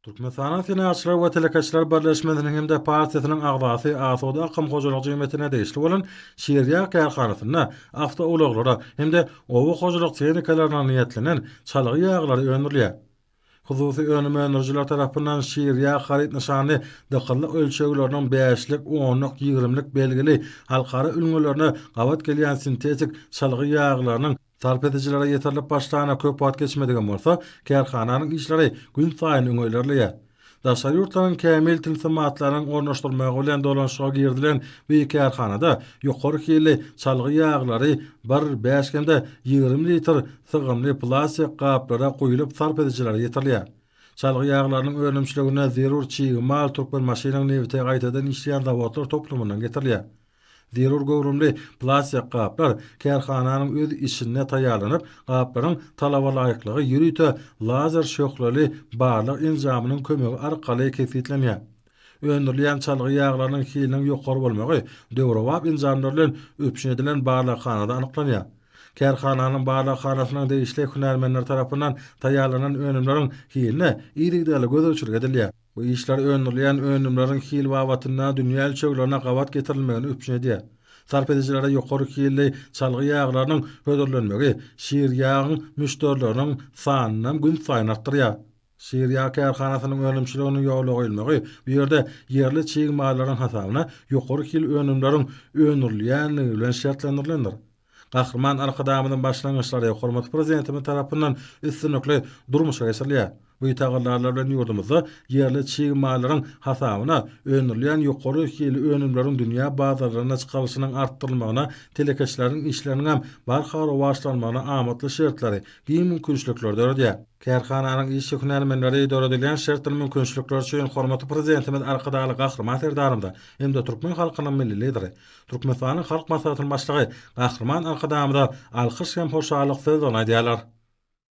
Türkmenistanyň Senagatçylar we telekeçiler birleşmesiniň hem-de partiýasynyň agzasy Asuda akym hojalyk jemgyýetine degişli bolan Şirýag kärhanasynda awtoulaglara hem-de oba hojalyk tehnikalaryna niýetlenen çalgy ýaglary öndürilýär. Hususy önüm öndürijiler tarapyndan Şirýag haryt nyşanly dykyzlyk ölçegleriniň bäşlik, onluk, ýigrimlik belgili halkara ülňülerine gabat gelýän sintetik çalgy ýaglarynyň Sarp edijilere ýetirilip başlanyna köp wagt geçmedigem bolsa, kärhananyň işleri günsaýyn öňe ilerleýär. Daşary ýurtlaryň kämil tilsimatlarynyň ornaşdyrylmagy bilen dolanyşyga girizilen bu kärhanada ýokary hilli çalgy ýaglary bir, bäş hem-de 20 litr sygymly plastik gaplara guýlup sarp edijilere ýetirilýär. Çalgy ýaglarynyň önümçiliginde zerur çig mal Türkmenbaşynyň nebiti gaýtadan işleýän zawodlar toplumyndan getirilýär. Zerur göwrümli plastik gaplar kärhananyň öz içinde taýýarlanyp, gaplaryň talabalaýyklygy ýörite lazer şöhleli barlag enjamynyň kömegi arkaly kesgitlenýär. Öndürilýän çalgy ýaglarynyň hiliniň ýokary bolmagy döwrebap enjamlar bilen üpjün edilen barlaghanada anyklanýar. Kärhananyň barlaghanasynyň degişli hünärmenleri tarapyndan taýýarlanan önümleriň hiline yzygiderli gözegçilik edilýär. Bu işler öndürilýän önümleriň hil babatynda dünýä ölçeglerine gabat getirilmegini üpjün edýär. Sarp edijilere ýokary hilli çalgy ýaglarynyň hödürlenmegi şir ýagyň müşderileriniň sanynam günsaýyn artdyrýar. Şir ýag kärhanasynyň önümçiliginiň ýola goýulmagy bu ýerde ýerli çig mallaryň hasabyna ýokary hil önümleriň öndürilýänligi bilen şertlendirilendir. Gahryman Arkadagymyzyň başlangyçlary hormatly Prezidentimiz tarapyndan üstünlikli durmuşa geçirilýär. Bu tagallalar bilen ýurdumyzda ýerli çig mallaryň hasabyna öndürilýän ýokary hilli önümleriň dünýä bazarlaryna çykarylyşynyň artdyrylmagyna, telekeçileriň işleriniňem barha rowaçlanmagyna amatly şertleri, giň mümkinçilikleri döredýär. Kärhananyň işçi hünärmenleri döredilýän şertdir mümkinçilikler üçin hormatly Prezidentimiz Arkadagly Gahryman Serdarymyza hem-de türkmen halkynyň Milli Lideri, Türkmenistanyň Halk Maslahatynyň Başlygy Gahryman Arkadagymyza alkyş hem hoşallyk sözlerini aýdýarlar.